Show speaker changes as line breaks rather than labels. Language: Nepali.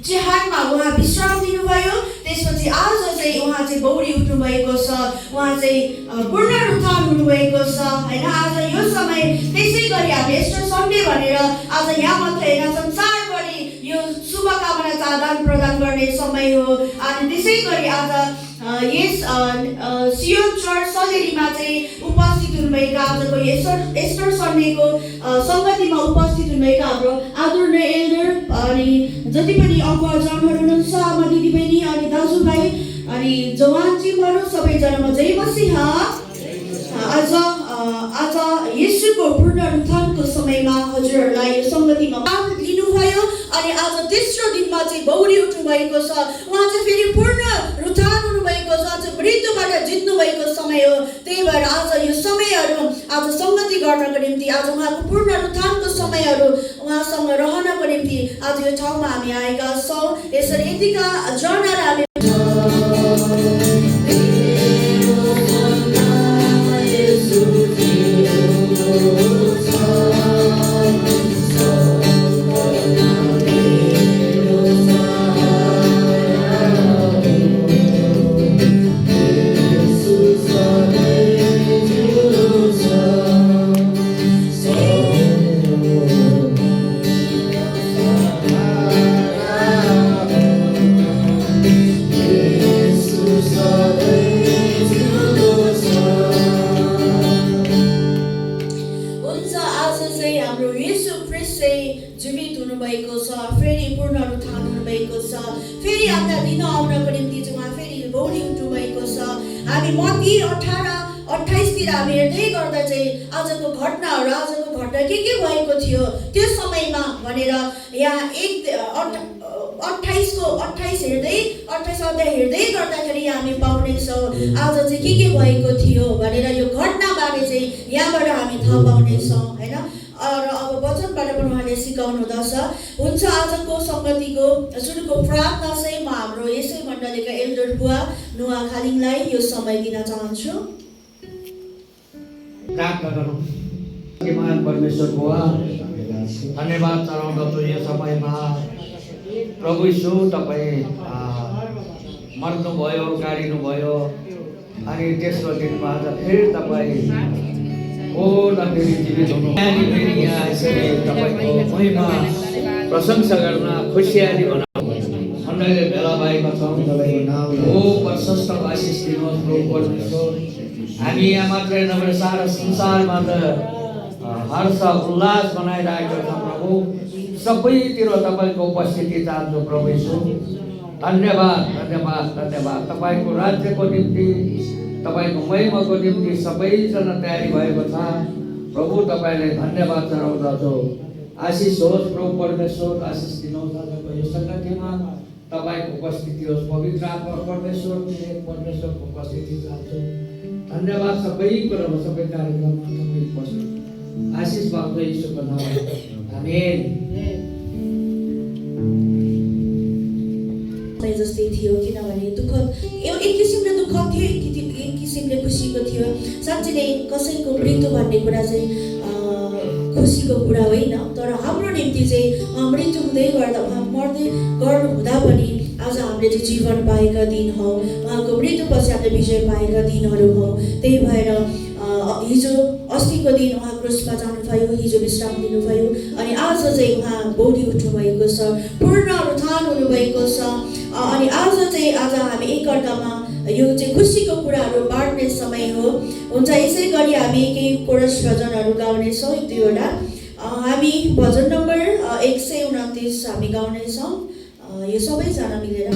चिहानमा उहाँ विश्राम दिनुभयो। त्यसपछि आज चाहिँ उहाँ चाहिँ बौरी उठ्नु भएको छ, उहाँ चाहिँ पुनरुत्थान हुनुभएको छ हैन। आज यो समय त्यसै गरी हामी एस्टर सन्डे भनेर आज यहाँ मात्र हैन संसारभरि यो शुभकामना आदान प्रदान गर्ने समय हो। अनि त्यसै गरी आज यस सियोन चर्च सलेरीमा चाहिँ उपस्थित हुनुभएका आजको एस्टर सन्डेको सङ्गतिमा उपस्थित हुनुभएका हाम्रो आदरणीय एल्डर अनि जति पनि अग्रजनहरू हुनुहुन्छ, आमा दिदीबहिनी अनि दाजुभाइ अनि जवान टिमहरू सबैजनामा जय मसीह। आज येशूको पुनरुत्थानको समयमा हजुरहरूलाई यो सङ्गतिमा भाग लिनुभयो। अनि आज तेस्रो दिनमा चाहिँ बौरी उठ्नु भएको छ। उहाँ चाहिँ फेरि पुनरुत्थान हुनुभएको छ, चाहिँ मृत्युबाट जित्नु भएको समय हो। त्यही भएर आज यो समयहरू आज सङ्गति गर्नको निम्ति, आज उहाँको पुनरुत्थानको समयहरू उहाँसँग रहनको निम्ति आज यो ठाउँमा हामी आएका छौँ। यसरी यतिका जनहरू हामी फेरि आफ्ना दिन आउनको निम्ति चाहिँ उहाँ फेरि बौरी उठ्नु भएको छ। हामी मत्ती 18-28 हामी हेर्दै गर्दा चाहिँ आजको घटनाहरू, आजको घटना के भएको थियो त्यो समयमा भनेर यहाँ 28 हेर्दै 28 अध्याय हेर्दै गर्दाखेरि हामी पाउनेछौँ आज चाहिँ के भएको थियो भनेर यो घटनाबारे चाहिँ यहाँबाट हामी थाहा पाउनेछौँ हैन। र अब वचनबाट पनि उहाँले सिकाउनु हुँदछ। हुन्छ आजको सङ्गतिको सुरुको प्रार्थना चाहिँ म हाम्रो यसै मण्डलीका एल्डर बुवा नुवा खालिङलाई यो समय दिन चाहन्छु।
प्रार्थना गरौँ। महान परमेश्वर बुवा धन्यवाद चढाउँदछु यो समयमा प्रभु यीशु तपाईँ मर्नुभयो, गाडिनुभयो अनि तेस्रो दिनमा आज फेरि तपाईँ फेरि जीवित हुनु। फेरि यहाँ यसरी तपाईँको महिमा प्रशंसा गर्न, खुसियाली भनौँ मण्डलीले भेला भएका छौँ। तपाईँको नाम हो प्रशस्त आशिष दिनुहोस् प्रभु परमेश्वर। हामी यहाँ मात्रै नभएर सारा संसारमा त हर्ष उल्लास बनाइरहेका छौँ प्रभु। सबैतिर तपाईँको उपस्थिति चाहन्छु प्रभु यीशु। धन्यवाद धन्यवाद धन्यवाद। तपाईँको राज्यको निम्ति, तपाईँको महिमाको निम्ति सबैजना तयारी भएको छ प्रभु। तपाईँले धन्यवाद चढाउँदछु। आशिष होस् प्रभु परमेश्वर, आशिष दिनुहोस् आजको यो सङ्गतिमा तपाईँको उपस्थिति होस्। पवित्र आत्मा परमेश्वरको उपस्थिति चाहन्छु। धन्यवाद सबै कुरामा, सबै कार्यक्रममा तपाईँ उपस्थित आशिष भएको यीशुको नाममा आमेन।
जस्तै थियो किनभने दुःख एक किसिमले दुःख थियो, एक किसिमले खुसीको थियो। साँच्चै नै कसैको मृत्यु भन्ने कुरा चाहिँ खुसीको कुरा होइन, तर हाम्रो निम्ति चाहिँ मृत्यु हुँदै गर्दा उहाँ मर्दै गर्नु हुँदा पनि आज हामीले चाहिँ जीवन पाएका दिन हौ, उहाँको मृत्युपछि हामीले विजय पाएका दिनहरू हौ। त्यही भएर हिजो अस्तिको दिन उहाँ क्रुसमा जानुभयो, हिजो विश्राम दिनुभयो अनि आज चाहिँ उहाँ बौरी उठ्नु भएको छ, पुनरुत्थान हुनुभएको छ। अनि आज हामी एकअर्कामा यो चाहिँ खुसीको कुराहरू बाँड्ने समय हो। हुन्छ यसै गरी हामी केही कोरस भजनहरू गाउनेछौँ, एक दुईवटा। हामी भजन नम्बर 129 हामी गाउनेछौँ, यो सबैजना मिलेर।